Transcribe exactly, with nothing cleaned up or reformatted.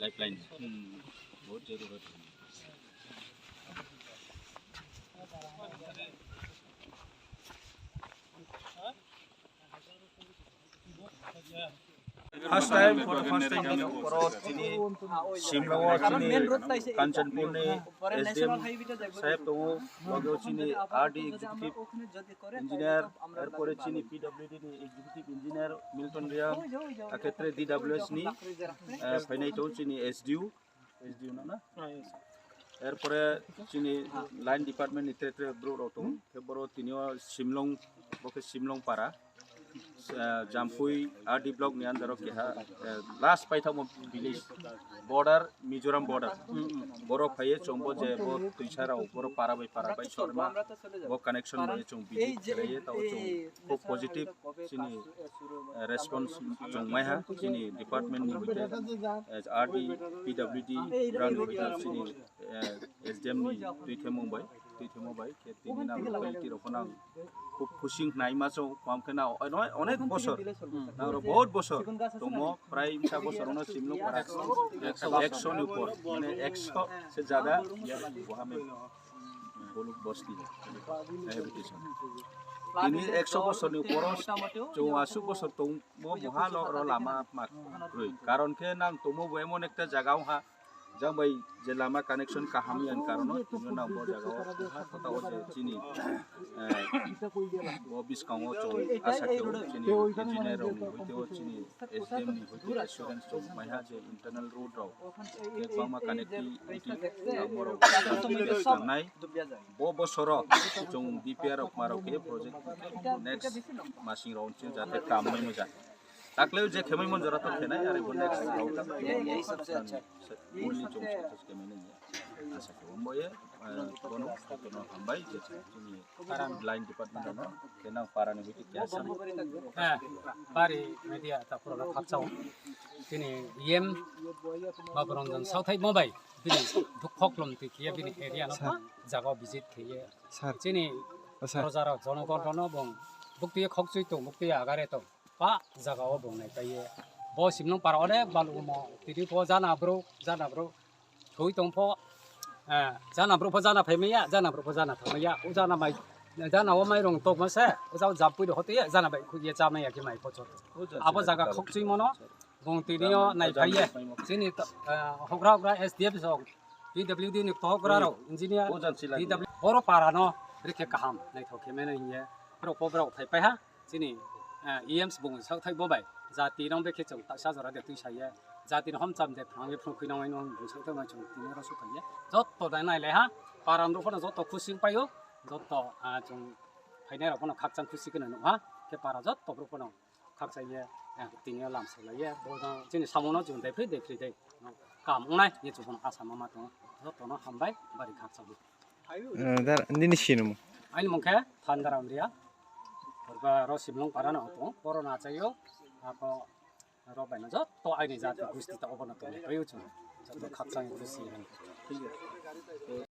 पाइपलाइन बहुत जरुरत है। First time, for the first time, chini poro chini Shimla o chini Kanchanpur ni S D M saheb tongo, loge o chini R D executive engineer, erpore chini P W D ni executive engineer Milton Riang, akhetre D W S ni, eh, phainai tongo chini S D U, S D U no na? Erpore chini line department ni tre tre bro rok tongo, khe boro tini o Simlong, bo khe Simlong para. Ah, Jampui R D block ni under o keha, eh, last paithakma village, border, Mizoram border. Borok phaiye chwngbo je bo twisa rok, borok para bai para bai sorma, bo connection bai chwng visit khlaiye, tao chwng khub positive chini, eh, response chwng maiha chini department ni hoite, eh, R D, P W D rang ni hoite chini, eh, S D M ni twi themung bai, twi themung bai. Tini nang locality rok phano ang khub khusing hnai ma chong, kam khe na ono-, onek bosor, nang rok bahut bosor tongmo, prai msa bosor ono Simlong para ekso ni upor, mane ekso se jada boha me buluk bosti habitation. Tini ekso bosor ni upor o chong aswk bosor tongmo boha lo ro lama ma kwrwi. Karon khe nang tongmo bo emon ekta jaga wngkha, jang bai je lama connection kaham yang karon o tini nang bo jaga o ha kota o je chini, eh, bo biskango chong asa khe o chini engineer rok ni hoite o chini S D M ni hoite assurance chong maiha je internal road rok khe bangma connectivity nang borok sanai. Bo bosoro chwng B P R rok marok khe project next masing rok chwng jate kam mai mojak. Takle je khemai mon jora to khenai, are bo next rok only chwng success khe mani asa khe umbo ye, eh, bono kono hambai je chini line department no khe nang para ni biti kya sa. Eh, bari media ta pura khakchao. Tini E M Baburanjan Southai mobai bini dukhoklom twi khe bini area no jaga visit khe. Sir. Chini O sir. Proja rok jonogon rono bong bukti khokchui tong, bukti agare tong. Pa jaga o bong nai kaiye. Bo Simlong para onek balu mo. Tini bo jana bro, jana bro. Thui tong pho. Eh, jana bro pho jana phai maya, jana bro pho jana thang maya. O jana mai, jana o mai rong tok ma se. O jana jam pui do hote, jana bai khu ye cha maya ki mai pho chot. Abo jaga khokchui mono. Bong tini o nai phaiye. Chini to, eh, hogra hogra S D F song. P W D ni hogra rok, engineer, P W D. Boro para no rikhe kaham, naithok khe meno hiye. Boro po boro phai paiha, chini, eh, E M S bung sak thai bo bai. Jati rong bekhe chwng ta sa jora de twi saye. Jati no hom cham de thang ye phung khui nang no bung sak thai ma chwng tini ro su phaiye. Jotto dai nai le ha, para no phano jotto khusi paio, jotto, ah, chwng phainai rok phano khakchang khusi khe no ha, khe para jotto bro phano khakchang ye, eh, tini lam se lai ye, bo no chini samung no chwng dai phri dai phri dai. Kam wngnai ye chwng phano asa ma ma tongo. Jotto no hambai bari khakchang. Eh, dar, nini sinimo? Aini mung khe Thandaram Riya. Borba ro Simlong para no tongo. Boro na chaio. Ako ro bai no jotto aini jati gusti ta obo no tongo. Paio chwng. Jotto khakchang khusi.